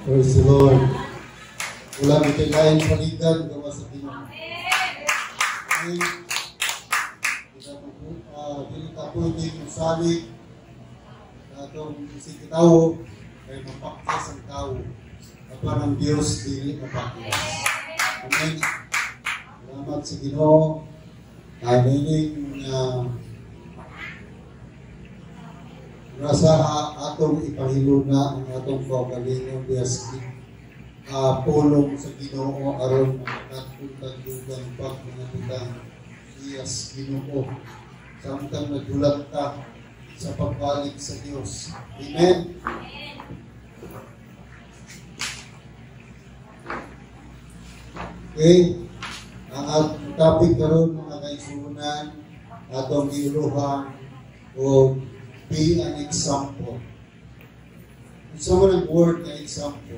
Praise the Lord. Wala kita'y lain paligan gawa sa Ginoo. Amen. Dili ta pwede musalig sa atong isig katawo kay mapakyas ang tao. Apan ang Dios dili mapakyas. Amen. Salamat sa Ginoo. Nining rasaha atong ipahiluna ang atong kaugalingon diha sa pulong sa Ginoo aron makakat-on tag dugang pag mga butang iya sa Ginoo samtang nagulat ta sa pagbalik sa Dios. Amen. Okay, ang atong topic karon, mga kaigsuonan, atong giuluhan o "Be an example." Unsa man ang word nga example?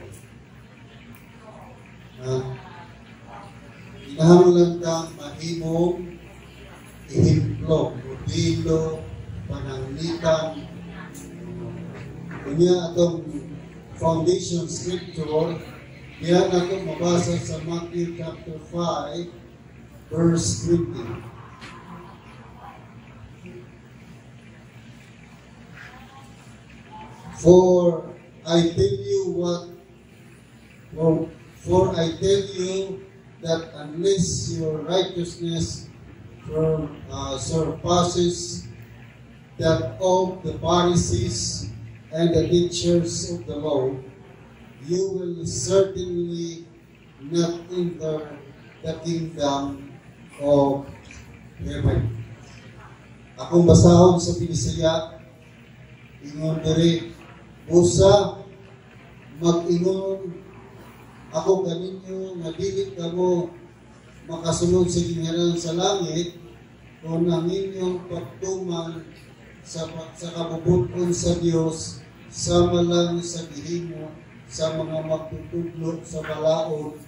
Kinahanglan kang mahimong ehemplo, modelo, pananglitan. Unya atong foundation scripture, diyan nato mabasa sa Matthew chapter 5 verse 20. For I tell you that unless your righteousness surpasses that of the Pharisees and the teachers of the law, you will certainly not enter the kingdom of heaven. Akong basahon sa Binisaya, ingon diri, "Busa mag-ingon ako kaninyo nga dili kamo makasulod sa gingharian sa langit kung ang inyong pagtuman sa kabubut-on sa Dios sama lang sa gihimo sa mga magtutudlo sa balaod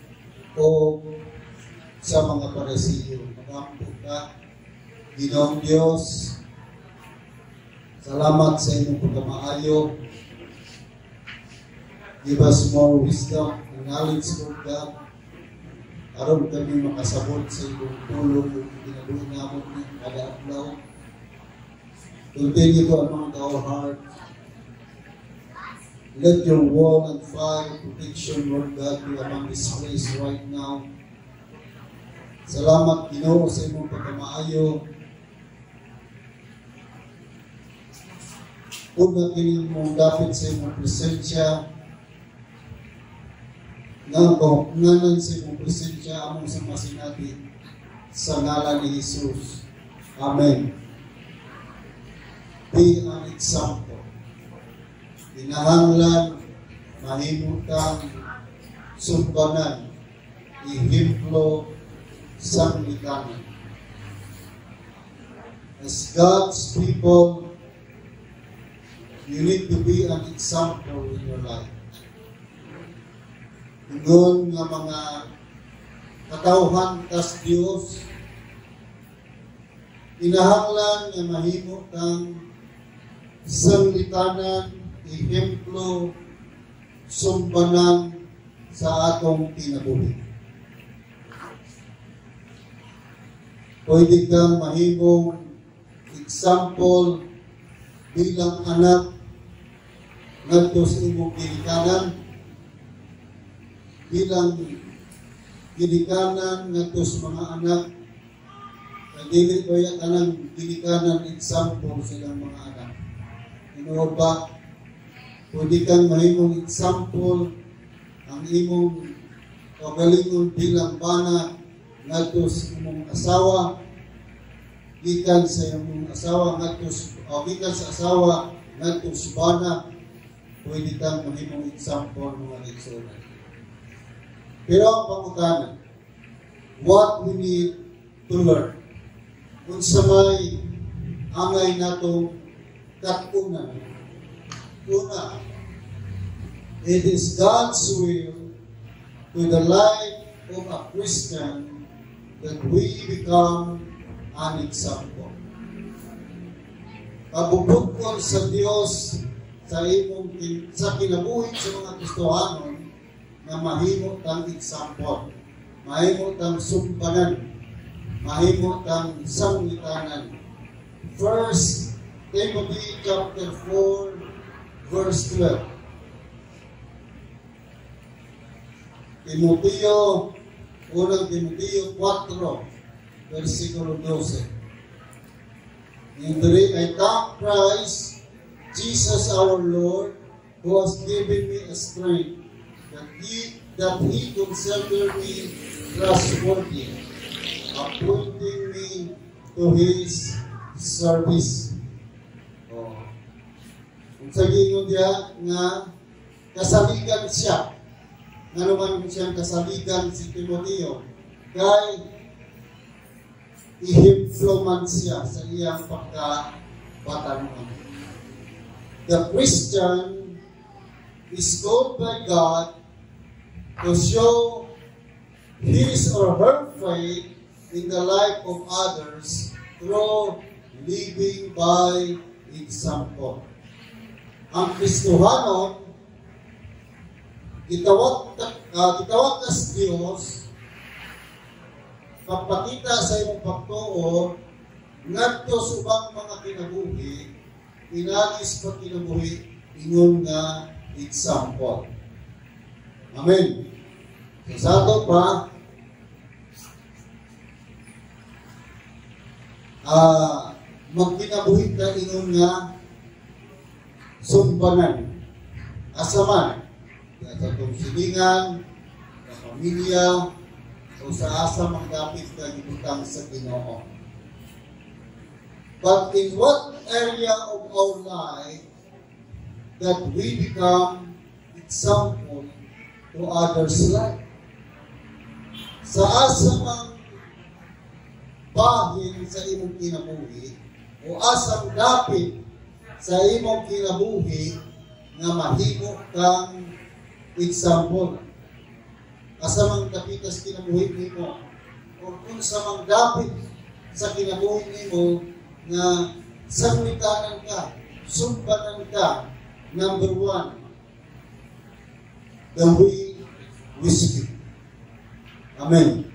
o sa mga Parisiyo." Magampo ta. Ginoong Dios, salamat sa imong pagkamaayo. Give us more wisdom and knowledge, Lord God, aron kami makasabot sa imong pulong ug kinabuhi namon ni kada adlaw. Continue to anoint our heart. Let your wall and fire protection, Lord God, be among this place right now. Salamat, Ginoo, sa imong pagkamaayo. Una kini mong dapit sa imong presensya, nga ang kahupnanan sa imong presensya among sa masinati sa ngalan ni Jesus. Amen. Be an example. Kinahanglan mahimo kang sumbanan, ehemplo sanglitanan. As God's people, you need to be an example in your life. Ingon nga mga katawhan kas Dios, kinahanglan nga mahimo kang sanglitanan, ehemplo, sumbanan sa atong kinabuhi. Pwede kang mahimong example bilang anak ngadto sa imong ginikanan, bilang ginikanan ngadto sa mga anak, kay dili ba kanang ginikanan example sa ilang mga anak? Tinuod ba? Pwede kang mahimong example ang imong kaugalingon bilang bana ngadto sa imong asawa, gikan sa imong asawa ngadto o gikan sa asawa ngadto sa bana, pwede kang mahimong example, mga kaigsuonan. Pero ang pangutana, what we need to learn? Unsa may angay natong kat-unan? Una, it is God's will to the life of a Christian that we become an example. Kabubut-on sa Dios sa imong sa kinabuhi sa mga Kristohanon nga mahimo tang example, mahimo tang sumbanan, mahimo tang sanglitanan. First Timothy chapter 4 verse 12. Timoteo, unang Timoteo 4 versikulo 12. In diri, "I thank Christ Jesus our Lord, who has given me a strength, that he considered me trustworthy, appointing me to his service." Oh. Kung sa gingon diya nga kasaligan siya, nga naman siyang kasaligan si Timoteo, kay ihemplo man siya sa iyang pagkabatanon. The Christian is called by God to show his or her faith in the life of others through living by example. Ang Kristohanon, gitawag kas Dios pagpakita sa imong pagtuo ngadto sa ubang mga kinabuhi, pinaagi sa pagkinabuhi ingon nga example. Amen. So, sa ato pa, magkinabuhi ka ingon nga sumbanan. Asa man, sa atong silingan, sa pamilya, o sa asa mang dapit ka gibutang sa Ginoo. But in what area of our life that we become example to others' life? Sa asa mang bahin sa imong kinabuhi o asang dapit sa imong kinabuhi nga mahimo kang example? Asa mang dapitas kinabuhi nimo o unsa mang dapit sa kinabuhi nimo nga sanglitanan ka, sumbanan ka? Number one, the way we speak. Amen.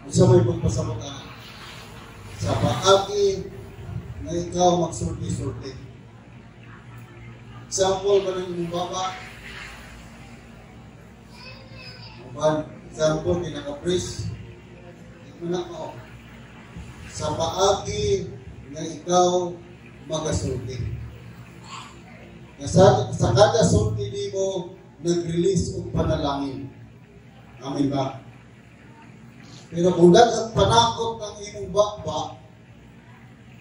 Unsa may pagpasabot ana? Sa paagi na ikaw magsulti-sulti. Example ba ng imong baba? Uban, example, kinaka-priest. Hindi mo na mao. Sa paagi na ikaw magasulti. Na sa kada sulti nimo, nag-release og panalangin. Amen ba? Pero kung daghang panakot ang imong baba,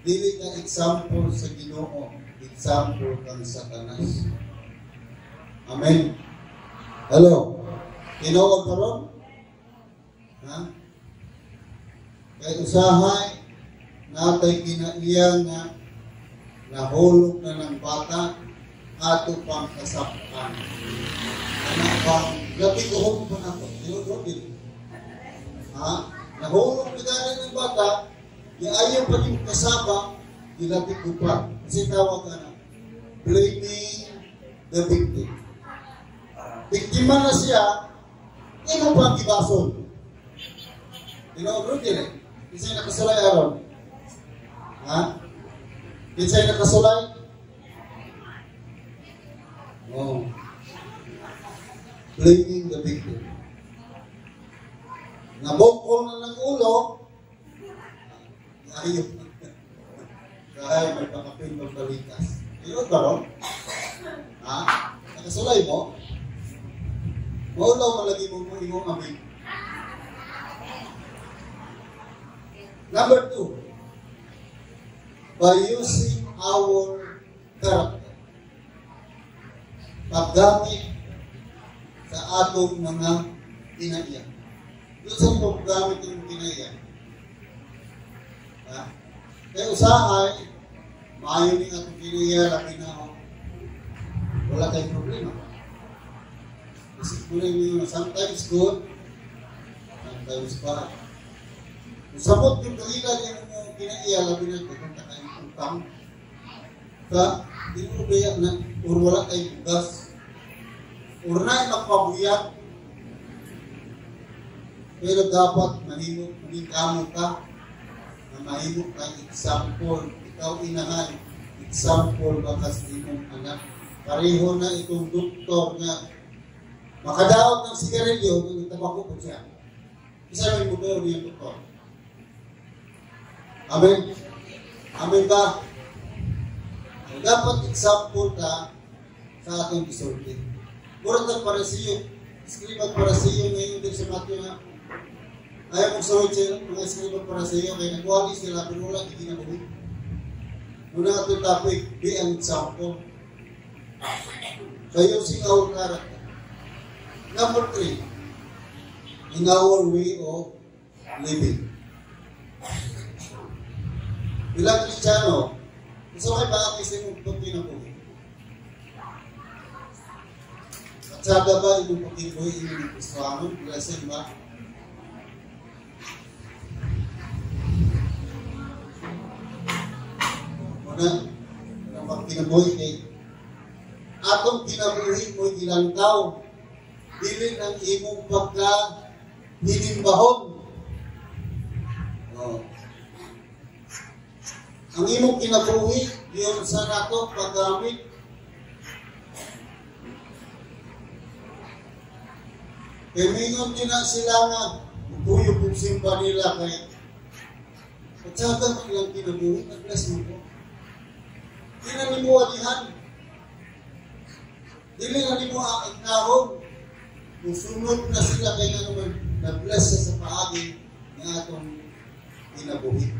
dili ka example sa Ginoo, example kang Satanas. Amen. Hello. Tinuod ba ron? Ha? Kay usahay natay kinaiya nga nahulog na ng bata ato pang kasapan. Ano bang latiguhon pa nato? Tinuod din. Ha? Nahulog na gani ng bata, ayaw pa yung kasaba, gilatigo pa. Kasi tawag ka na, blaming the victim. Biktima na siya, imo pa ang gibason. Tinuod din eh. Kinsay nakasulay aron? Ha? Kinsay nakasulay? Oh. Blaming the victim. Nabukol na ng ulo, ayaw. Dahil may pakapin magbalikas. Tinuod ba ron? Ha? Nakasulay mo? Maulaw malagi mo mo imong amig. Number two, by using our character. Paggamit sa atong mga kinaiya. Doon sa paggamit ng kinaiya. Ha? Kaya usahay, maayo ni atong kinaiya, laki na ako. Wala tayong problema. Kasi kunin niyo na sometimes good, sometimes bad. Kung sabot yung kaila yung kinaiya, labi na kung kayong utang, ka, di mo kaya na, or wala kayong bugas, or na magpabuyag, Pero dapat mahimo maningkamot ka na mahimo kang example. Ikaw inahan, example ba ka sa imong anak? Pareho na itong doktor nga makadaot ng sigarilyo, nang tabako po siya. Isa lang yung buto niya, doktor. Amen? Amen ba? So, dapat example ka sa atong gisulti. Murag ng Parisiyo, eskriba at Parisiyo ngayon din sa Matthew nga, ayaw mong sunod sa mga eskriba at Parisiyo, kay nagwali sila, pero wala kinabuhi. Muna atong topic, be an example. So using our character. Number three, in our way of living. Bilang Kristiyano, gusto kay paagi sa imong pagkinabuhi? Katsada ba imong pagkinabuhi imong Kristiyano? Blessing ba? Una, ang pagkinabuhi kay atong kinabuhi mo gilantaw dili ng imong pagka hinimbahon. Oh. Ang imong kinabuhi yun sa nato paggamit. Kay mingon din na sila nga mutuyo kung simba nila kay patsagan ang ilang kinabuhi, nag-bless mo ko. Di na nimo alihan. Dili na nimo ang ignahon. Kung sunod na sila kay nga naman nag-bless sa paagi ng atong kinabuhi.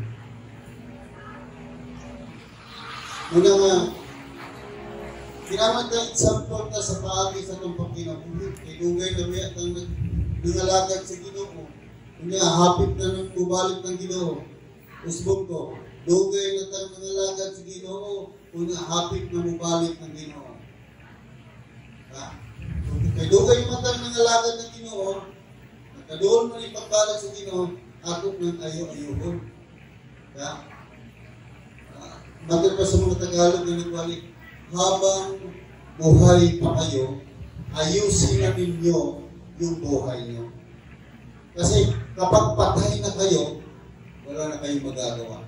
Muna nga, kinaman ka example ta sa paagi sa atong pagkinabuhi. Kay dugay na may atang nangalagad sa Ginoo. Kunya, hapit na nang bubalik ng Ginoo. Usbong ko, dugay na tang nangalagad sa Ginoo. Kunya, hapit na mubalik ng Ginoo. Ha? Kay dugay man tang nangalagad ng Ginoo, nagkadoon man ipagbalik sa Ginoo, atong nang ayo-ayohon. Ha? Matod pa sa mga Tagalog na nagwalik, habang buhay pa kayo, ayusin na ninyo yung buhay nyo. Kasi kapag patay na kayo, wala na kayong magagawa.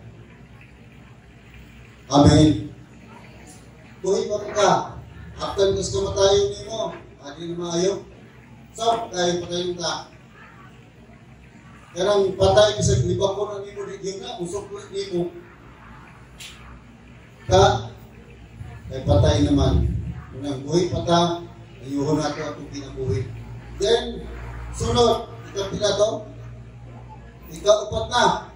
Amen. Buhay pa ka, after kas kamatayon nimo, adi na maayo. So, tayo patayon ka. Karang patay bisag liba ko na nimo di gyud na, usok na nimo. Ka kay patay naman. Unang buhay pata, ayuhon nato atong kinabuhi. Then sunod, ikapila to? Ikaupat na,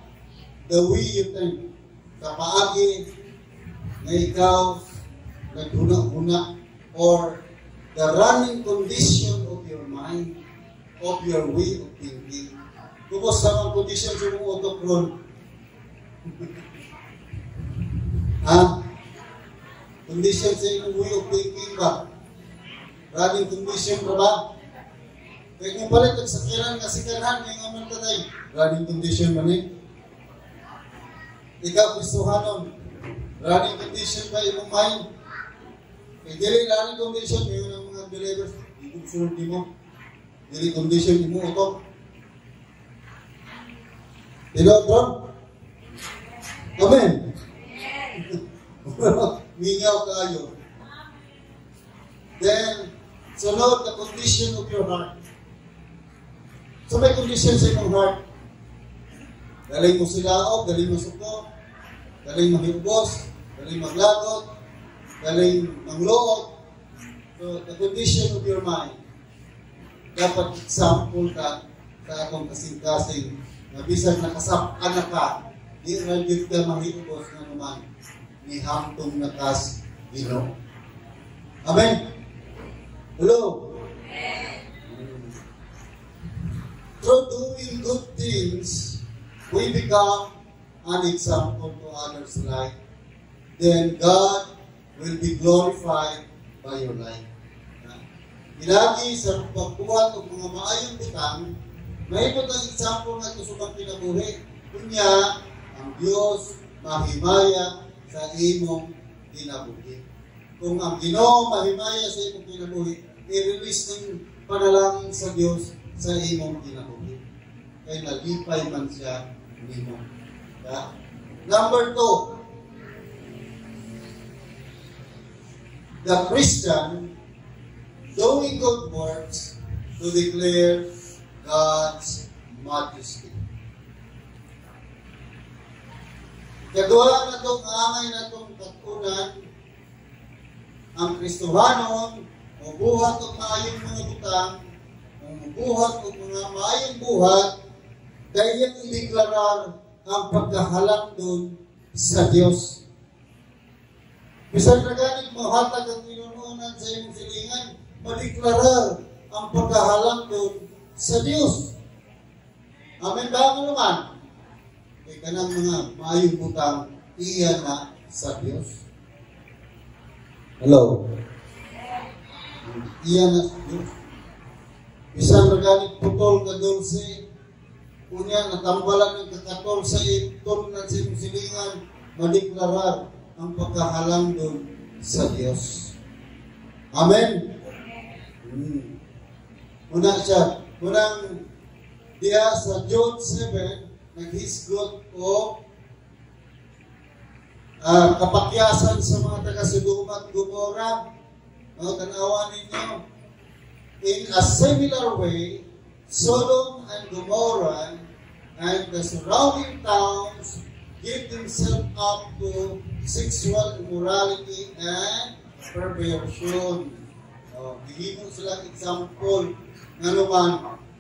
the way you think. Sa paagi na ikaw naghuna-huna or the running condition of your mind, of your way of thinking. Kumusta ang condition sa imong utok ron? Ha? Condition sa imong way of thinking ba? Running condition ba ba? Kaya kung palit ang sakyanan nga sikanhan, may nga man tatay, running condition man eh. Ikaw, Kristohanon, running condition ba imong mind? Kaya dili running condition, may ang mga believers, di kong sunod nimo. Dili condition imong utok. Hello, bro? Amen. Mingaw kayo. Then, sunod, the condition of your heart. So may condition sa imong heart. Galing mo silaog, galing mo suko, galing mahiubos, galing maglagot, galing mangluot. So, the condition of your mind. Dapat example ka sa atong kasing-kasing na bisan nakasap-an na ka, di ra gyud ka mahiubos nga naman ni hamtong nakas Ginoo. Amen. Hello. Through doing good things, we become an example to others' life. Then God will be glorified by your life. Ilagi sa pagbuhat og mga maayong butang, mahimot ang example nga kusubang kinabuhi. Kunya, ang Dios mahimaya sa imong kinabuhi. Kung ang Ginoo mahimaya sa imong kinabuhi, i-release ng panalangin sa Dios sa imong kinabuhi. Kay nalipay man siya nimo. Yeah? Number two, the Christian doing good works to declare God's majesty. Kaduha na itong angay na itong katunan, ang Kristohanon, mubuhat og maayong mga butang, mubuhat og mga maayong buhat, dahil iyang ideklarar ang pagkahalangdon sa Dios. Bisan na ganit mohatag ang inununan sa imong silingan, madeklarar ang pagkahalangdon sa Dios. Amen ba ang naman? Kay kanang mga maayong butang, iya na sa Dios. Hello? Iya na sa Dios. Bisan na ganit putol nga dulce, unya natambalan ng kakatol sa itol na sa imong silingan, madeklarar ang pagkahalangdon sa Dios. Amen? Una siya, unang diya sa Jude 7, naghisgot o kapakyasan sa mga taga-Sodoma at Gomora. No, tanawa ninyo. In a similar way, Sodom and Gomorrah and the surrounding towns give themselves up to sexual immorality and perversion. Oh, gihimo sila example nga naman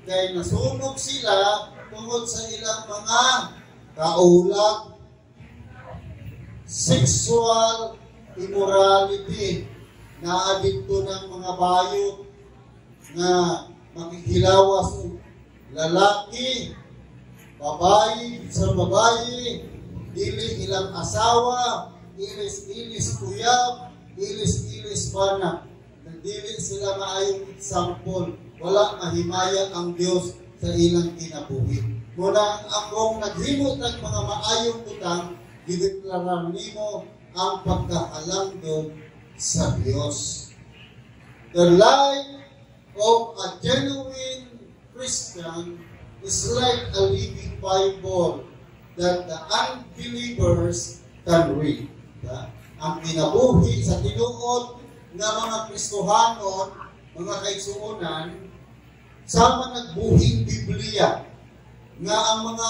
kay nasunog sila tungod sa ilang mga kaulag, sexual immorality. Naa didto ng mga bayot nga makikilawas og lalaki, babae sa babae, dili ilang asawa, ilis-ilis uyab, ilis-ilis bana. Dili sila maayong example. Wala mahimaya ang Dios sa ilang kinabuhi. Muna akong naghimo tag mga maayong butang, gideklarar nimo ang pagkahalangdon sa Dios. The life of a genuine Christian is like a living Bible that the unbelievers can read. Ang kinabuhi sa tinuod nga mga Kristohanon, mga kaigsuonan, sama nagbuhing Biblia nga ang mga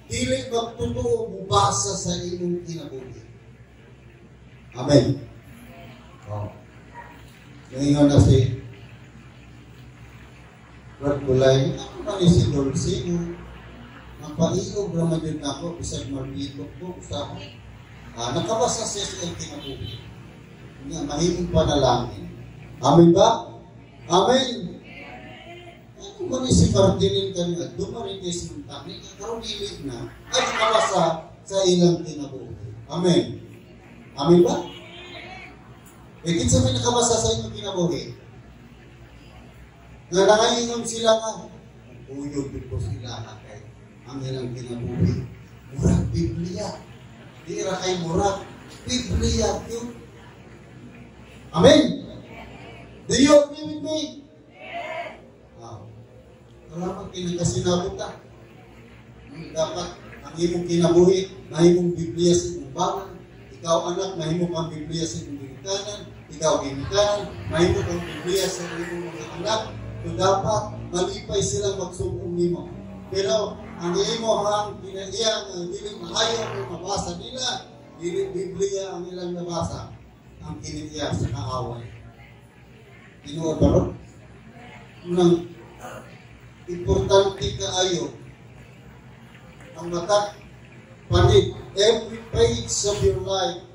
dili magtotoo mubasa sa imong kinabuhi. Amen. Oh. Ngayon na si Brad Kulay, ako man si Dulce, mapaiog raman yun ako, bisag marmito ko, usahay. Nakabasa siya sa iyang kinabuhi. Nga, mahimong panalangin. Amen ba? Amen! Ano ba ni si Martinin kanina? Dumarites ng tani, karoon dili na, ay nakabasa sa ilang kinabuhi. Amen! Amen ba? E kinsa may nakabasa sa inyong kinabuhi? Nga nangaingon sila nga, ang uyog ko sila nga kay ang ilang kinabuhi. Murag Biblia. Di ra kay murag Biblia yun. Amen? Do you agree with me? Wow. Salamat kinakasinabot ta. Dapat ang imong kinabuhi, mahimong Biblia sa imong banan. Ikaw anak, mahimo kang Biblia sa imong ginikanan. Ikaw ginikanan, mahimo kang Biblia sa imong mga anak. So dapat malipay silang magsugong nimo. Pero ang imo ang kinaiya ang dili maayo ang mabasa nila, dili Biblia ang ilang nabasa, ang kinaiya sa kaaway. Tinuod ba ron? Unang importante kaayo ang matag panit, every page of your life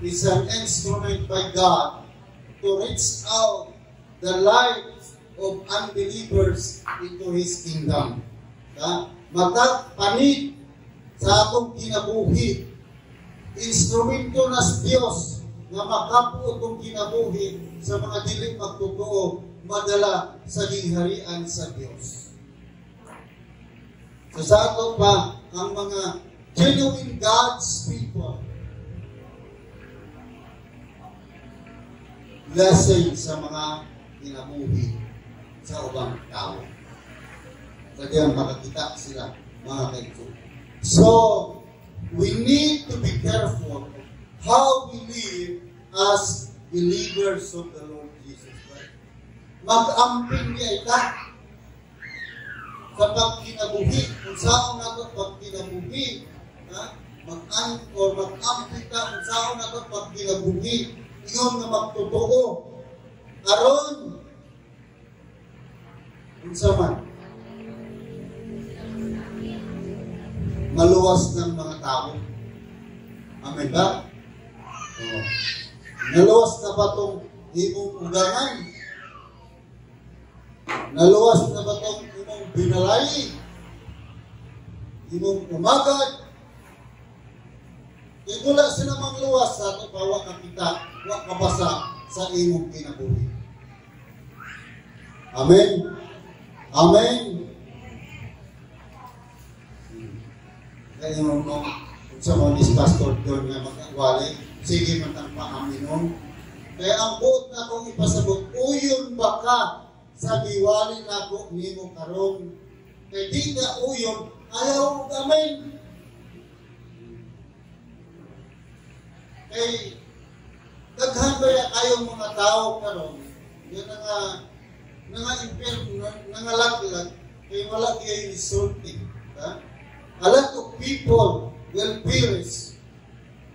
is an instrument by God to reach out the lives of unbelievers into His kingdom. Ha? Matag panit sa atong kinabuhi, instrumento nas Dios nga makapuot ang kinabuhi sa mga dili magtotoo madala sa gingharian sa Dios. So sa ato pa ang mga genuine God's people, blessing sa mga kinabuhi sa ubang tao. Sadyang makakita sila mga kaigsoon. So, we need to be careful how we live as believers of the Lord Jesus Christ. Mag-amping niya ita sa pagkinabuhi. Kung saan nato pagkinabuhi, ha? Mag-an or mag-amping ta kung saan nato pagkinabuhi, ingon nga magtotoo. Aron unsa man maluwas ng mga tao. Amen ba? Oh. Naluwas na ba itong imong ugangan? Naluwas na ba itong imong binalay? Imong umagad? Kaya wala sila mangluwas sa ato pa, wa kakita, wa kabasa sa imong kinabuhi. Amen? Amen? Kaya mo kung sa mga ni Pastor John nga magwali, sige man ang paaminon. Kaya ang buot na akong ipasabot, uyon ba ka sa giwali na ako nimo karon? Kaya di ka uyon, ayaw amen. Kay daghan ba kayong mga tao karon nga nga impierno, nangalaglag, kay wala kay insulti. Ha? A lot of people will perish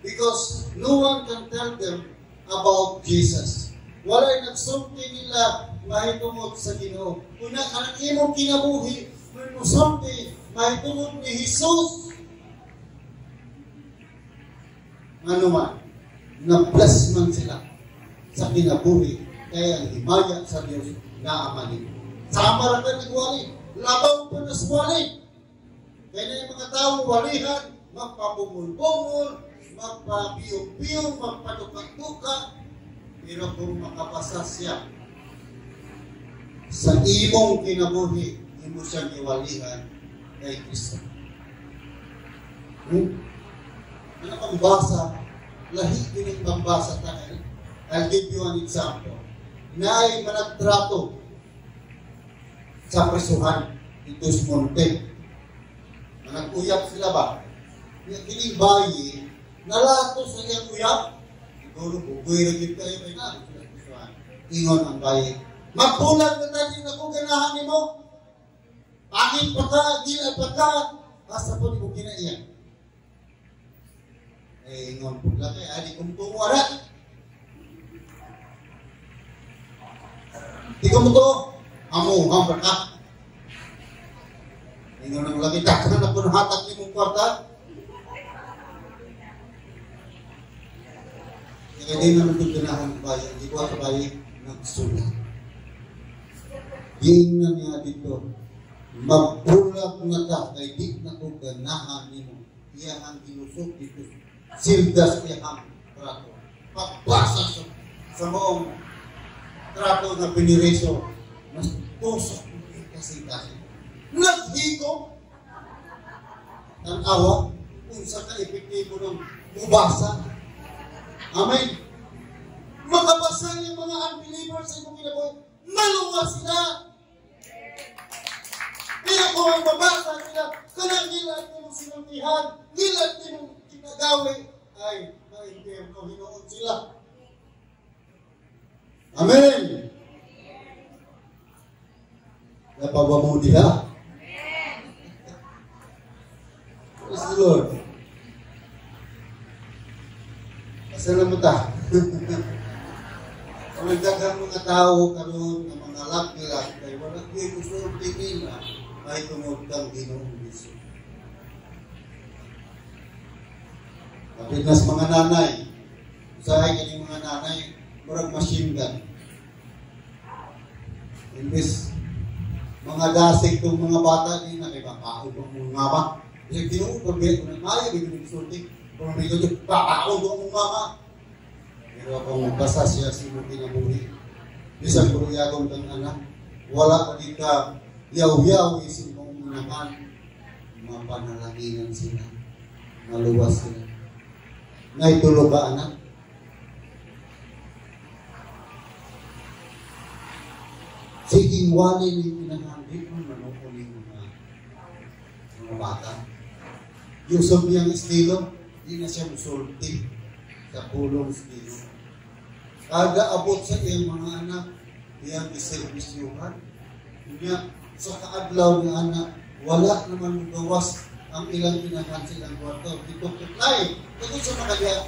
because no one can tell them about Jesus. Wala'y nagsulti nila mahitungod sa Ginoo. Una, kanang imong kinabuhi, musulti mahitungod ni Jesus. Ano man, na-bless man sila sa kinabuhi, kaya ang himaya sa Diyos naamanin. Sama ra ka nagwali, labaw pa na sa wali. Kaya na yung mga tao walihan, magpabungol-bungol, magpabiyong-biyong, magpaduka-duka, pero kung makabasa siya sa imong kinabuhi, imo siyang iwalihan kay Kristo. Ano kang basa? Lahi din ang pambasa tayo. I'll give you an example. Naay managtrato sa presuhan dito sa Monte. Nag-uyap sila ba? Kining bayi, nalato sa iyang uyap. Siguro, bugoy rin yun kayo may na. Ingon ang bayi, magbulag na tayo na kung ganahan ni mo. Pangit pa ka, gila pa ka, asa po ni mo kinaiyan. Eh, ingon po lang kay ali kong tuwara. Di ko mo to, amo, hamper ka. Ingon ang lagi, daghan na po hatag ni mong kwarta. Kaya di naman itong ganahan ng bayan, di ko at bayan nagsulat. Giingnan niya dito, magbulag na ka, kay di na ko ganahan ni mo. Iya ang ginusok dito, sildas iyang trato. Pagbasa sa maong trato na pinireso, mas tusok kasi-kasi. Naghigo ang awa kung sa ka-epektibo ng mubasa. Amen. Makabasa yung mga unbelievers sa imong kinabuhi, maluwas sila. Pero kung ang babasa sila, kanang gilat mong sinultihan, gilat mong kinagawi, ay maimpierno hinuon sila. Amen. Napawa mo diha? Praise the Lord. Pasalamat ta. Ang daghang mga tao karon nga mga laglag kay wala gyud musulti nila may tungod kang Ginoong Hesus. Kapit nas mga nanay, usahay kining mga nanay murag machine gun. Imbes mga dasig tong mga bata ni na kay bakaon ang mga mama. Bisag Ginoo pagbiya ko na maayo gyud ni sulti. Kung may ko bakaon ang mama. Pero kung magbasa siya sa imong kinabuhi, bisan kuruyagong kang anak, wala ka di ka yaw-yaw isip mong unahan, mapanalanginan sila, maluwas sila. Naitulo ka, anak? Sige, wali ni inahan, di mo manukunin mga Mga bata. Giusab niyang estilo, di na siya musulti sa pulong sa Ginoo. Kada abot sa iyang mga anak, iyang iserbisyuhan. Niya, sa kaadlaw nga anak, wala naman gawas ang ilang inahan sa ilang kwarto. Gituktuklay. Tungkol sa makaliya,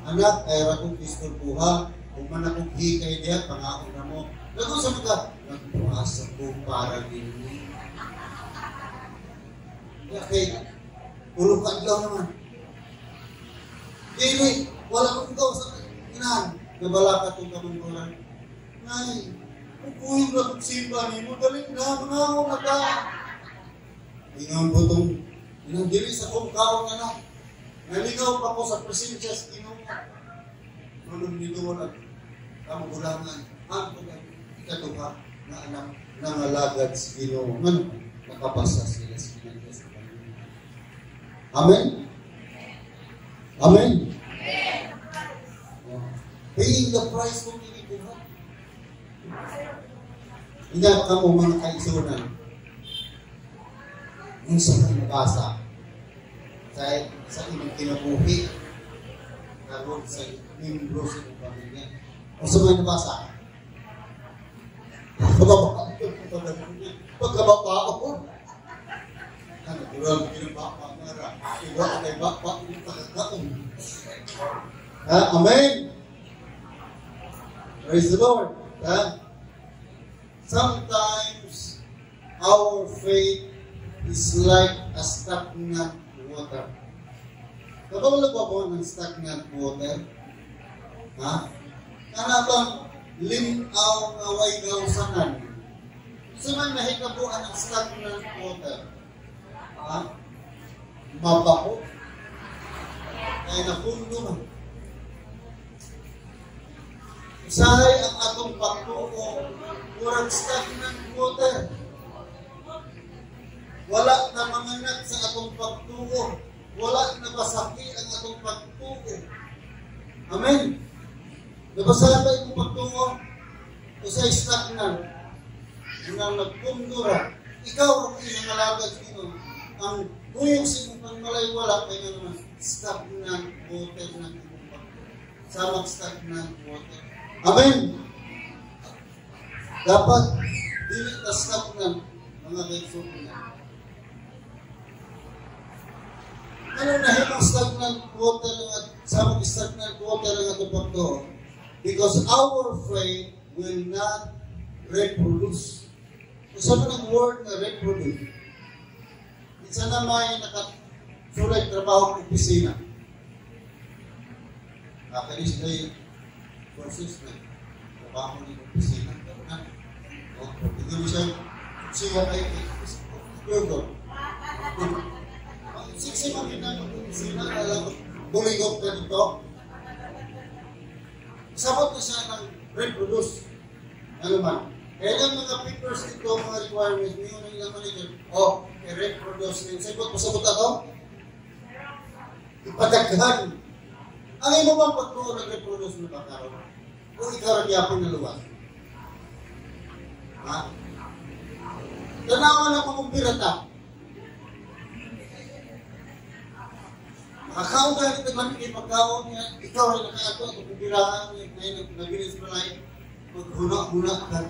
anak, ay ra kong disturbuha, kung man akong hikay diya, pangaon na mo. Tungkol sa mga, nagpuasa ko para ninyo. Okay, puro kaadlaw naman. Dili, wala kong gawas sa inahan. Nabala ka itong kamangguran. Nay, kung na kong simba ni mo, dali na, mga na ka. Ingon po itong, inang dili sa kong kaon anak. Nalingaw pa ko sa presensya sa Ginoo. Nunong nito wala kamagulangan. Ang ikaduha na anak nangalagad sa Ginoo. Ngano, nakabasa sila sa Ginoo sa Panginoon. Amen? Amen? Paying the price kung inikuha. Ingat ka mo, mga kaigsuonan. Unsa kang nabasa sa inyong kinabuhi karon sa membro sa inyong pamilya? Unsa may nabasa? Pagkababaon. Ano, natural kinababa nga ra. Iwa kay baba yung takakaon. Ha? Amen? Praise the Lord. Ha? Sometimes, our faith is like a stagnant water. Kabalo ba mo ng stagnant water? Ha? Kana bang limaw nga way gawsanan? Sa man nahikabuan ang stagnant water? Ha? Mabaho. Kaya napundo man. Usahay ang atong pagtuo, murag stagnant water. Wala na manganak sa atong pagtuo. Wala na basaki ang atong pagtuo. Amen? Nabasa ba imong pagtuo? O sa stagnant? Nga nagpundura. Ikaw ang inangalagad Ginoo. Ang kuyog sa imong pangmalay wala kay nga naman stagnant water ng imong pagtuo. Samag stagnant water. Amen? Dapat dili ta stagnant, mga kaigsuonan. Ano nahimong stagnant water nga samag stagnant water ang atong pagtuo? Because our faith will not reproduce. Unsa man ang word na reproduce? Isa na may nakasulay trabaho ng opisina. Kakalis na yung process na trabaho ng opisina. Pero na, oh, hindi mo siya, siya kay Google. Siksi man yun ang opisina, alam mo, buligop ka dito. Sabot na siya ng reproduce. Ano man? Kaya lang mga papers dito, mga requirements, may unang ilang manager, oh, i-reproduce rin. Sabot, pasabot ato? Ipadaghan. Ang imo bang pagtuo nag-reproduce na ba karon? O ikaw ra gyapon na luwas? Ha? Tanawa lang kung pirata. Makakaon ka nito lang pagkaon niya, ikaw rin nakaato at kumpirahan niya, ngayon nabilis mo lang, maghuna-huna ka.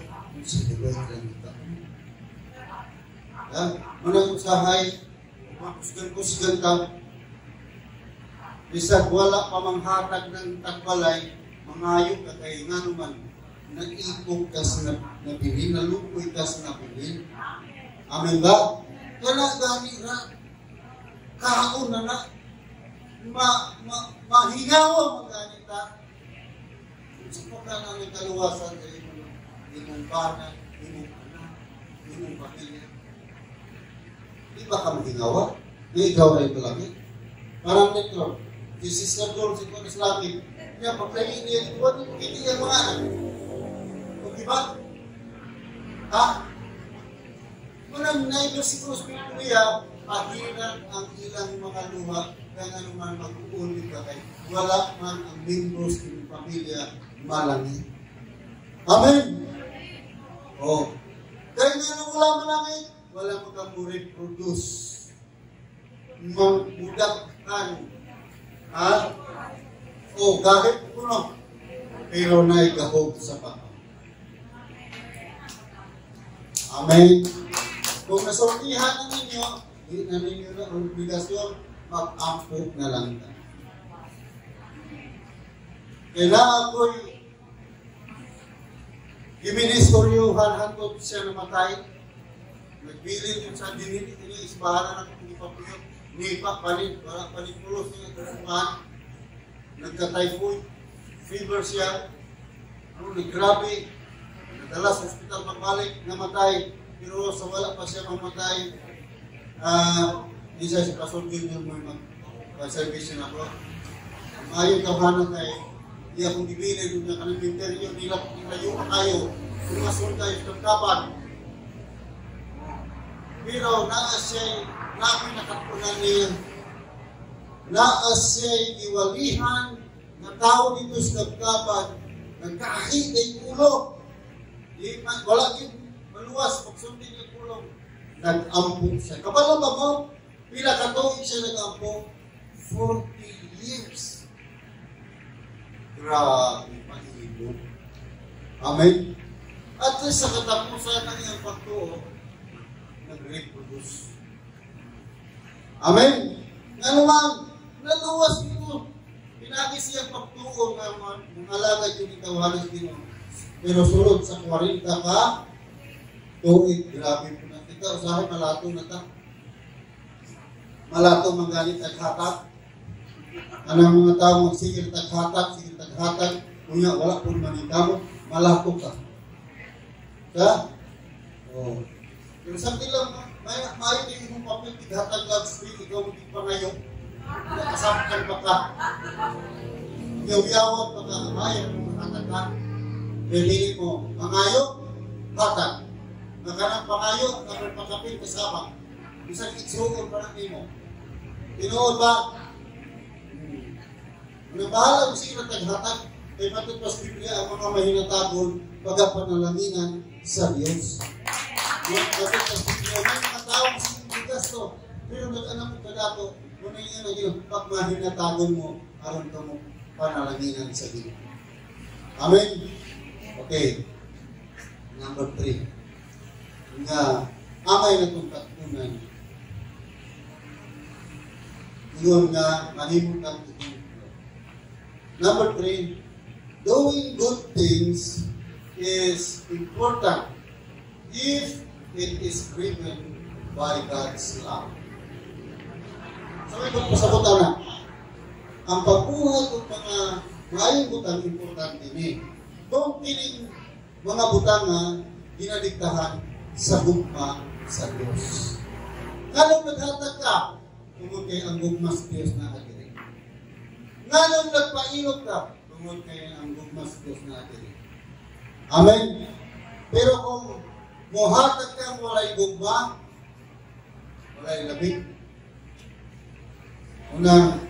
Sa diba lang ito? Ha? Manang usahay, makusgan-kusgan ka. Bisag wala pa manghatag ng tagbalay, mangayo ka kay nga naman, nag-ipog ka sa nabilin, nalupoy ka sa nabilin. Amen ba? Kana gani ra, kaon na na, mahingaw ang ganita. Sa pagka ng kaluwasan sa imong bana, imong anak, imong pamilya. Di ba ka mahingawa? Di ikaw rin palagi. Parang nito, si Sister Gold, si Kunis Langit, niya, paglayin niya, ito, hindi niya mga anak. O di ba? Ha? Manang naibos si Cruz niya, pahiran ang ilang mga luha, kaya nga naman mag-uulit ka kay wala man ang membros ng pamilya malangi. Amen? Oh. Kaya nga nung wala malangit, wala mo kang reproduce. Mangudaghan. Ha? O, gahit kuno. Pero naay gahom sa pag-ampo. Amen. Kung nasultihan na ninyo, di na ninyo na obligasyon, mag-ampo na lang ta. Kaya ako'y giministoryuhan hantod siya namatay. Nagbilin yun sa dinili, ini isbahan na ng ipapuyot. Nipa, palit, wala palit pulos niya ito simbahan. Nagka-typhoid, fever siya. Ano, naggrabe. Nadala sa ospital pagbalik, namatay. Pero sa wala pa siya mamatay, di siya si Pastor Junior mo mag-service na ako. Maayo tawhanan kay di akong gibilin nga kanang interior nila nilayo pa kayo. Mga sultay sa. Pero naa siya naa nakatunan niya. Naa siya giwalihan nga tao dito sa Kabkaban, nagkahi kay ulo. Di man, wala gyud maluwas pagsundin yung pulong. Nag-ampo siya. Kabalo ba mo? Pila ka tuig siya nag-ampo? 40 years. Grabe, pahibo. Amen? At least sa katapusan ng iyang pagtuo, nag-reproduce. Amen? Nga naman, naluwas mo. Pinagi siyang pagtuo nga mga alagad yung itawanan sa Ginoo. Pero sulod sa 40 ka tuig, grabe po na. Kita, usahay malato na ta. Malato man ganit taghatag. Anang mga tao magsigil taghatag, sigil taghatag, unya wala po maningkamot, malato ka. Ha? Oh. Pero sa lang, may maayo din imong papel tighatag last week, ikaw mo pangayo. Nakasaktan pa ka. Yaw-yawan pa ka, maayo mo hatag ka. Dili mo, pangayo, hatag. Nakanang pangayo, nakapakapil kasama. Bisag igsuon pa na nimo. Tinuod ba? Ano bahala mo sila taghatag, kay matod pa sa Biblia ang mga mahinatagon pagapanalanginan sa Dios. Matod pa sa Biblia, may mga tao sige bigas to, pero nag-anak mo kadato, muna nga naging pag mahinatagon mo, aron ka mo panalanginan sa Ginoo. Amen? Okay. Number 3. Nga, amay na itong katunan. Ingon nga, mahimo kang ehemplo. Number 3, doing good things is important if it is driven by God's love. Sa may pagpasabutan na, ang pagbuhat ng mga maayong butang importante ni. Kung kining mga butang nga ginadiktahan sa gugma sa Dios. Nganong naghatag ka? Tungod kay ang gugma sa Dios na diri. Nganong nagpailog ka? Tungod kay ang gugma sa Dios na diri. Amen. Pero kung mohatag kang walay gugma, walay labi. Unang,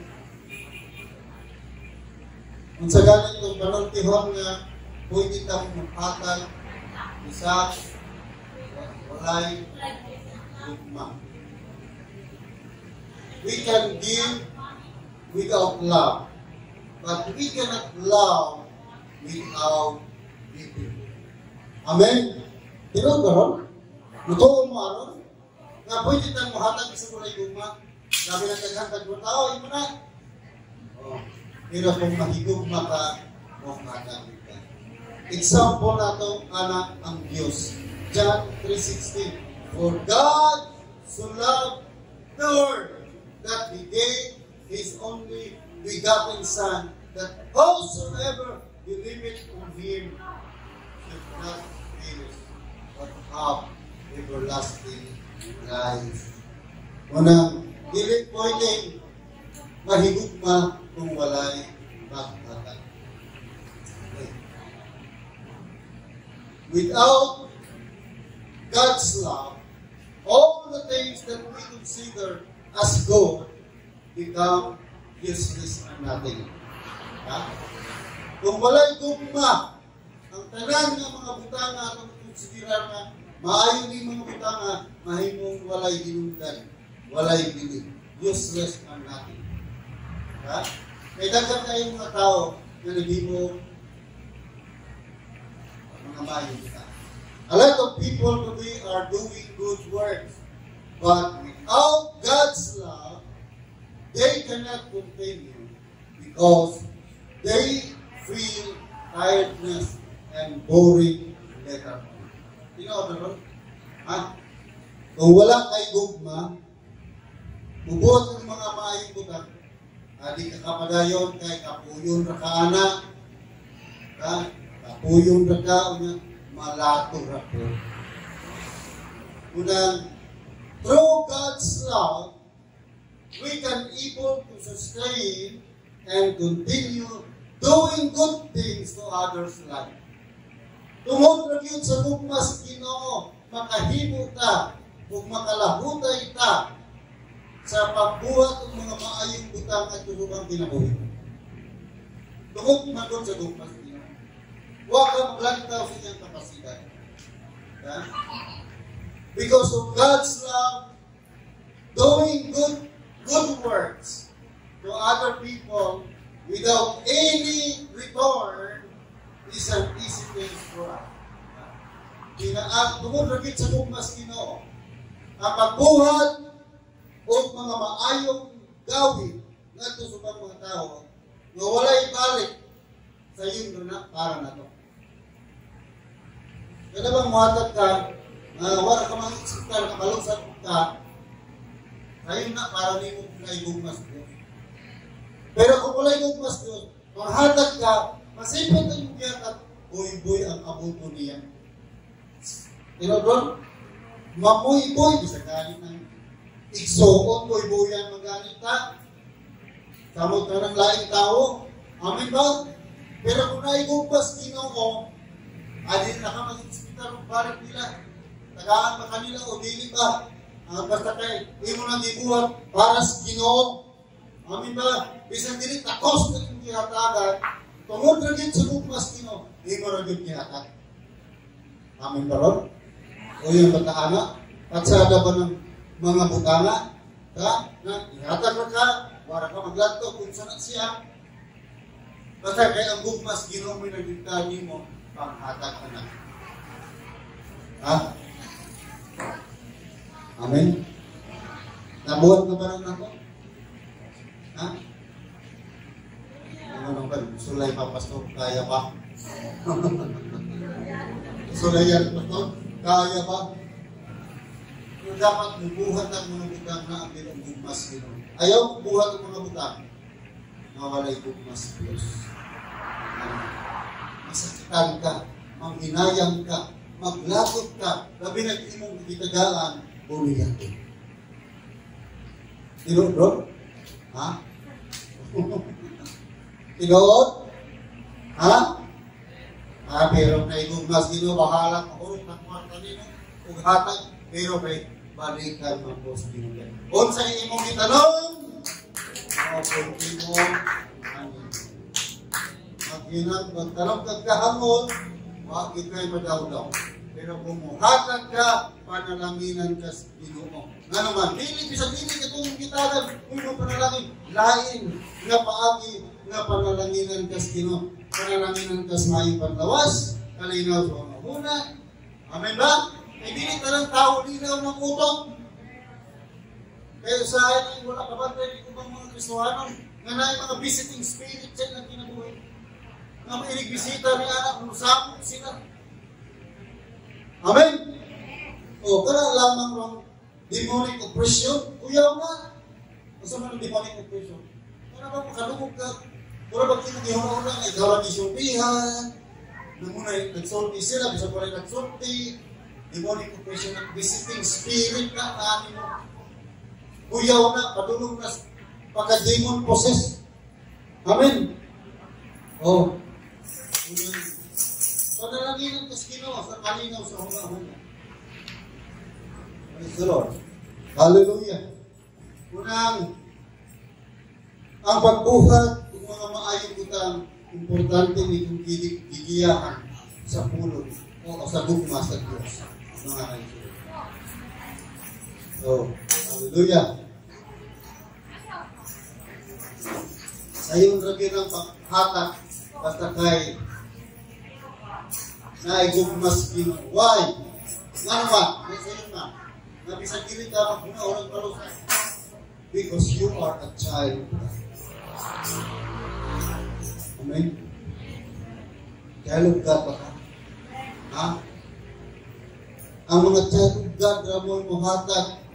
unsa galing itong panultihon nga pwede kang maghatag isa walay gugma. We can give without love, but we cannot love without giving. Amen? Tinuod ba ron? Natuo mo aron? Nga pwede tang mohatag sa walay gugma. Sabi ng daghan mo tao, imo na. Oh. Pero kung mahigugma ka, mohatag ka. Example nato ana ang Dios. John 3:16. For God so loved the world that He gave His only begotten Son, that whosoever believeth on Him should not perish, but have everlasting life. Unang, dili pwedeng mahigugma kung walay paghatag. Okay. Without God's love, all the things that we consider as good become useless and nothing. Ha? Kung walay gugma, ang tanan nga mga butanga atong konsiderar nga maayo ni mga butanga, mahimong walay hinungdan, walay bili. Useless and nothing. Ha? May daghan kayong mga tao na naghimo mga maayo kita. A lot of people today are doing good works, but without God's love, they cannot continue because they feel tiredness and boring later on. Tinuod na ron? Ha? Kung wala kay gugma, mubuhat ng mga maayong butang, adi ka kapadayon kay kapuyon ra ka ana. Ha? Kapuyon ra ka unya malato ra po. Unang, through God's love, we can able to sustain and continue doing good things to others' life. Tungod ra gyud sa gugma sa Ginoo, makahimo ta ug makalahutay ta sa pagbuhat ng mga maayong butang at ubang kinabuhi. Tungod man gud sa gugma sa Ginoo. Wa ka maglantaw sa iyang kapasidad. Ha? Because of God's love, doing good works to other people without any return is an easy thing for us. Kina tungod ra gid sa gugma sa Ginoo, ang pagbuhat og mga maayong gawin ngadto sa ubang mga tao nga walay balik sa iyong na para nato. Kada bang muhatag ka nga wala ka mang ekspektar kabalo sa ka sayon na para nimo kung gugma sa Dios. Pero kung walay gugma sa Dios, manghatag ka, masipot ang imong gihatag, buy-buy ang abuto niya. Tinuod ron? Mabuy-buy, bisa gani ng igsuon, buy-buyan magani ta. Samot na ng laing tao. Amen ba? Pero kung naay gugma sa Ginoo, adi na ka mag-ekspektar og balik nila. Tagaan ba kanila o dili ba? Basta kay imo nang gibuhat para sa Ginoo. Amen ba? Bisan dili takos na imong gihatagan, tungod ra gyud sa gugma sa Ginoo, imo ra gyud gihatag. Amen ba ron? O yung bataana? Patsada ba ng mga butana? Ha? Na ihatag ra ka, wala ka maglantaw kung saan siya. Basta kay ang gugma sa Ginoo may nagdikta nimo, panghatag ka na. Ha? Amen? Nabuhat na ba ng ako? Ha? Ano ba? Sulay pa, Pastor? Kaya pa? Sulay yan, Pastor? Kaya ba? Pero dapat mubuhat ang mga butang na ang ang gugma sa Ginoo. Ayaw buhat ang mga butang na walay gugma sa Diyos. Masakitan ka, manghinayang ka, maglagot ka, labi na imong gitagaan, buliyan. Tinuod, bro? Ha? Tinuod? Ha? Ah, pero naay gugma sa Ginoo, bahala mahurot ng kwarta nimo ug hatag, pero kay balikan man po sa Ginoo. Unsa imong gitanom? Mao po imong ani. Maghinag magtanom kag kahamot, wa gid kay madawdaw. Pero kung muhatag ka, panalanginan ka sa Ginoo. Nga naman, dili bisan dili ka kung gitagan, kung panalangin, lain nga paagi nga panalanginan ka sa Ginoo. Panalanginan ka sa maayong panlawas, kalinaw sa mga huna. Amen ba? Kay dili tanang tao linaw ng utok. Kaya sa wala ka ba tayo ubang mga Kristohanon nga naay mga visiting spirit sa ilang kinabuhi. Nga mahilig bisita ni anak, musapok sila. Amen? O, kana lamang rong demonic oppression, kuyaw na. Asa man ang demonic oppression? Kana ba makalungog ka? Mura ba kino gihuna nga ikaw ra gisultihan? Namuna nagsulti sila, bisan wala nagsulti. Demonic oppression ang visiting spirit na ani mo. Kuyaw na, padulong na pagka-demon possessed. Amen? Oh. Panalanginan ka sa Ginoo sa kalinaw sa hunahuna. Praise the Lord. Hallelujah. Unang, ang pagbuhat ng mga maayong butang, importante ni kung gigiyahan sa pulong o sa gugma sa Diyos, mga kaibigan. So, hallelujah. Sayon ra gyud ang paghatag basta kay naigugma sa Ginoo. Why? Ngano ba? May sayon na. Nga bisan dili ka maghuna-hunag palusa. Because you are a child of God. Amen? Child of God ba ka? Ha? Ang mga child of God, ra moy muhatag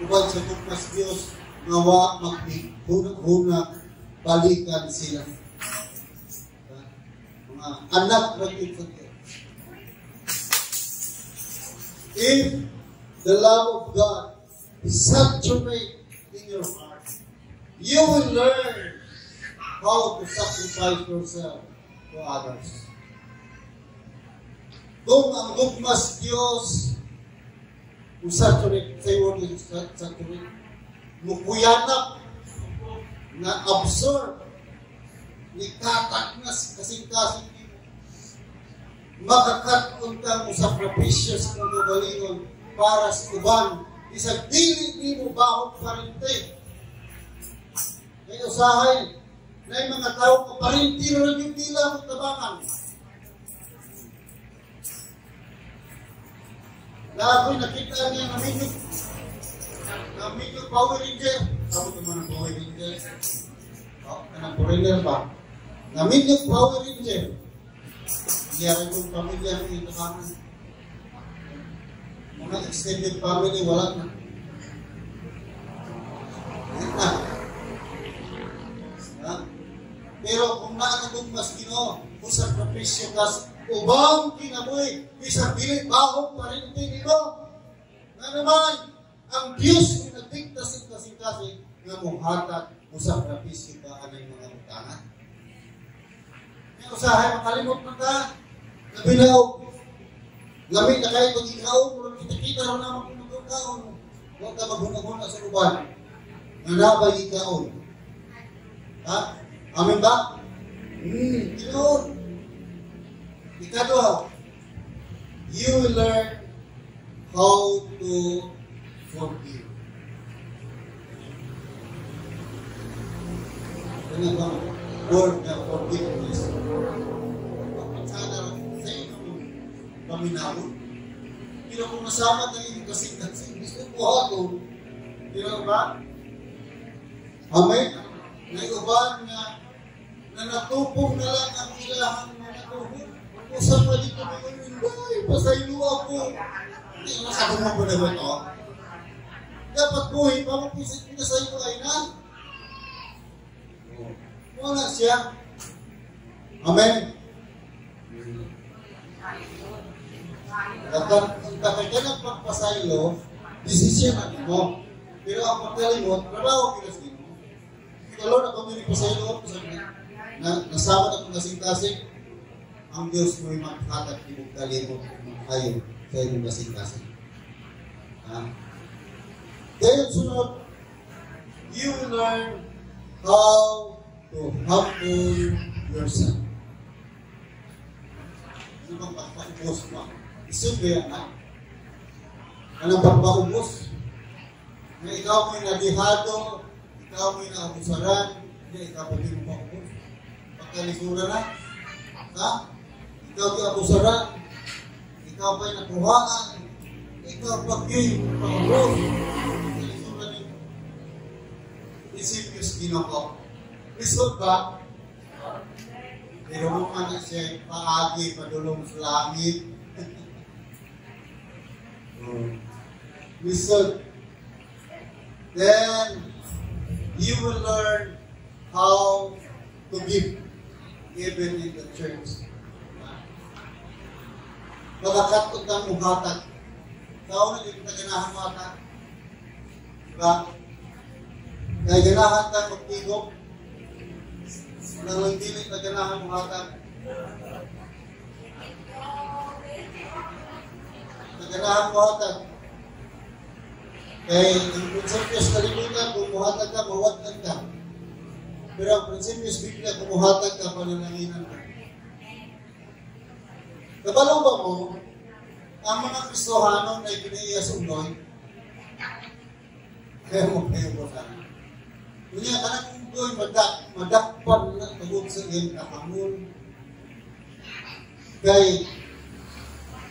uban sa gugma sa Dios nga wa maghuna-huna balikan sila. Mga anak ra gyud sa Dios. If the love of God saturate in your heart, you will learn how to sacrifice yourself to others. Kung ang gugma sa Diyos, kung saturate, say word is saturate, mukuyanap, na absorb, ni katak na kasing-kasing nimo. Makakat-on ka mo sakripisyo sa imong kaugalingon para sa uban, bisag dili nimo bahong parente. Kay usahay, na yung mga tao ka parente ra gyud nila mong tabangan. Na ako'y nakita niya na medyo Power Ranger. Sabot naman ang Power Ranger. Oh, kanang foreigner ba? Na medyo Power Ranger. Iya rin kong pamilya ng iyong tabangan. Mga extended family, wala na. Wala na. Ha? Pero kung naanong mas Ginoo, kung sakripisyo ka sa ubang kinabuhi, bisag dili bahong parente nimo. Nga naman, ang Diyos ang nagdikta sa kasing-kasing nga muhatag mo sakripisyo ka anay mga butanga. Nga usahay makalimot na ka, nabinaog, lami na kayo kung ikaon, murag kita-kita raw naman kung magkaon. Huwag ka maghuna-huna sa uban, nga nabay ikaon. Ha? Amen ba? Tinuod. Ikaduha, you will learn how to forgive. Ano bang word na forgiveness? Sana sa inyo paminawon. Pero kung nasama na yung kasing-kasing, gusto ko ako. Pero ba? Amen? Naiuban nga na natupong na lang ang ilahang mga tuhod. Usap pa dito may hindi, pasaylo ako. Hindi na sabi mo ba na ito? Dapat buhay pa mo pinasaylo ay na. Wala siya. Amen? Dapat ang takay ng pagpasaylo, desisyon na mo. Pero ang pagkalimot, trabaho kinas mo. Ito Lord, ako may pasaylo, na nasama na kong kasing-kasing, ang Diyos mo'y maghatag imong kalimot kayo sa imong kasing-kasing. Ha? Then sunod, you will learn how to humble yourself. Ano bang pagpaubos mo? Isip ba yan, ha? Anong pagpaubos? Na ikaw mo'y nadihado, ikaw mo'y naabusaran, hindi ikaw pwede mo paubos. Pagkalisura na, ha? Ikaw di abusaran, ikaw pa'y nakuhaan, ikaw pa'y paubos. Pagkalisura nito. Isip yung Ginoo. Lisod ba? Pero mo man na siya paagi, padulong sa langit. Lisod. Then, you will learn how to give, even in the church. Makakat-on kang muhatag. Tao na hindi kita ganahan muhatag. Diba? Kaya ganahan kang magtigok. Walang lang dili na ganahan muhatag. Naganahan muhatag. Kaya ang prinsipyo sa kalibutan, kung muhatag ka, mawatan ka. Pero ang prinsipyo sa Biblia, kung muhatag ka, pananalingan ka. Kabalo ba mo, ang mga Kristohano na ginaiya sa unoy, kaya mo kayo ba sana? Unya kanang unggoy madakpan na tungod sa iyang kahamon. Kay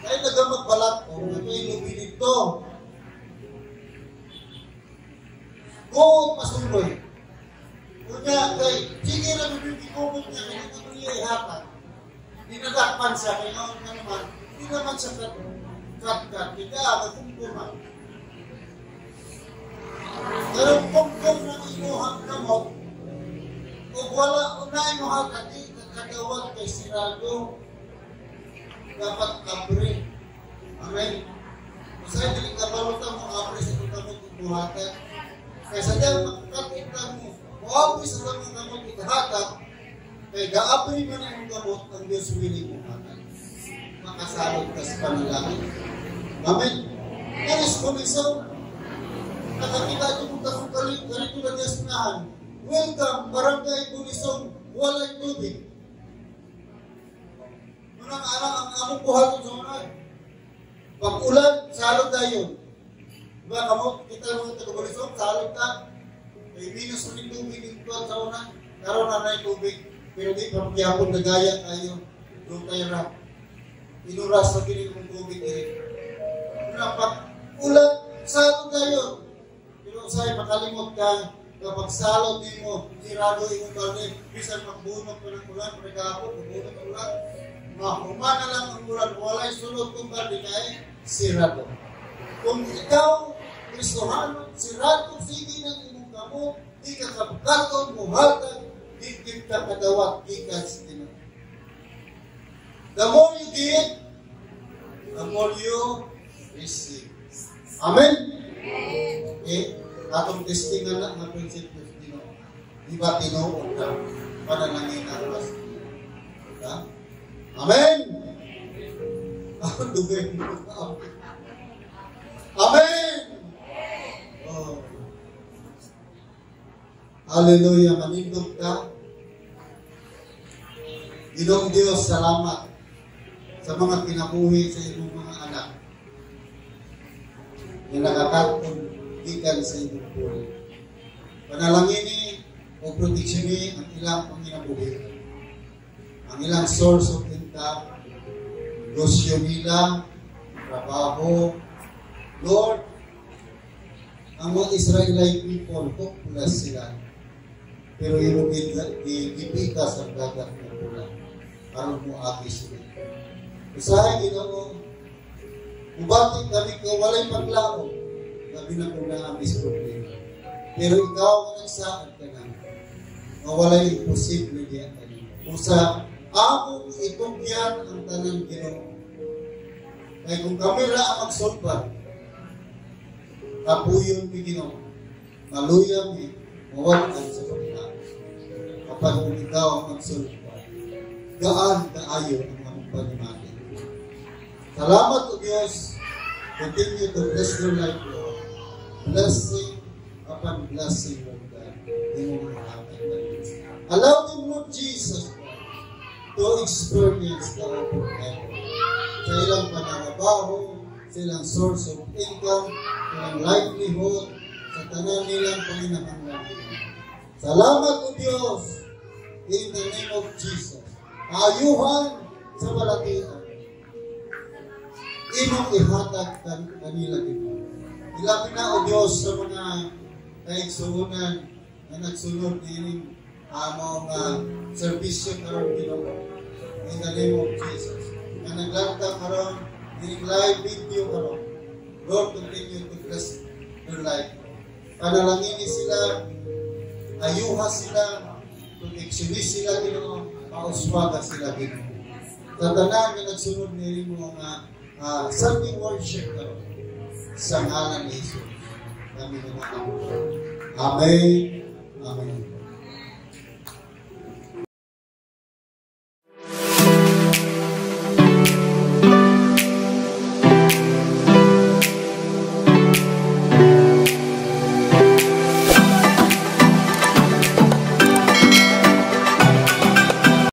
kay nagamagbalat o may lubi dito. Kuot masunggoy. Unya kay sige ra bibigikubot niya kay ano niya ihatag. Dinadakpan siya kay noon nga naman, hindi naman siya kat-kat, kita magkumkuman. Pero kumkum ng imuhang kamot, ug wala unay mo hatag, di kakadawat kay sirado, dapat abre. Amen? Usay dili kabalutan mo abre sa itong kamot ug buhatag. Kaysa dahil makakatit lang mo, moabri sa itong kamot ug hatag, kay gaabri man ang kamot, ang Diyos willing mo hatag. Makasalot ka sa panalangin. Amen? That is commission. Nakakita ito kung takong karito na Diyos nahan. Welcome, Barangay Bulisong, walay tubig. Manang anak ang among buhaton sa unay. Pag ulan, salot tayo. Diba, kamo, kita mga taga-Bulisong, salot ta. Kay minus rin tubig dito sa una. Karon na na tubig. Pero di pa magyapon nagaya tayo. Doon tayo ra. Inuras sa kini kong tubig diri. Una, pag ulan, salot tayo. Pero usay makalimot ka, kapag salot nimo, sirado imong balde, bisan magbunok pa ng ulan, pre kahapon, magbunok ang ulan, mahuma na lang ang ulan, walay sulod kung balde kay sirado. Kung ikaw, Kristohano, sirado, sige ng imong kamot, di ka kabukaton, muhatag, di ka kadawat, gikan sa Ginoo. The more you give, the more you receive. Amen? Eh, atong testingan na nga prinsipyo sa Ginoo. Di ba tinuod ka panalangin na sa Ginoo? Ha? Amen? Ang dugay mo. Amen! Oh. Hallelujah. Manindog ka. Ginoong Diyos, salamat sa mga kinabuhi sa imong mga anak na nakakatong gikan sa imong pulong. Panalangini o proteksyoni ang ilang panginabuhi. Ang ilang source of income, negosyo nila, trabaho. Lord, ang mga Israelite people, hopeless sila. Pero imong gipikas ang Dagat nga Pula aron mo agi sila. Usahay, Ginoo, mubati kami ka walay paglaom, labi na kung naa sa problema. Pero ikaw ang nagsaad ka na, nga walay imposible diya kanimo. Usa, among itugyan ang tanan, Ginoo. Kay kung kami ra ang magsulbad, kapuyon mi, Ginoo, maluya mi, mawad-an sa paglaom. Kapag kung ikaw ang magsulbad, gaan kaayo ang among panimati. Salamat o Diyos. Continue to bless their life, Lord. Blessing upon blessing, Lord God. Imong ihatag na. Allow them, Lord Jesus Christ, to experience the open heaven. Sa ilang panarabaho, sa ilang source of income, sa ilang livelihood, sa tanan nilang panginahanglan. Salamat o Diyos, in the name of Jesus. Ayuhan sa balatian. Imong ihatag kanila, Ginoo. Ilabi na o Diyos sa mga kaigsuonan na nagsunod niining among serbisyo karon, Ginoo. In the name of Jesus. Na naglanta karon nining live video karon. Lord, continue to bless their life. Panalangini sila, ayuha sila, proteksyonis sila, Ginoo, pauswaga sila, Ginoo. Sa tanan nga nagsunod niini mo nga Sunday worship karon, sa ngalan ni Jesus. Kami na. Amen.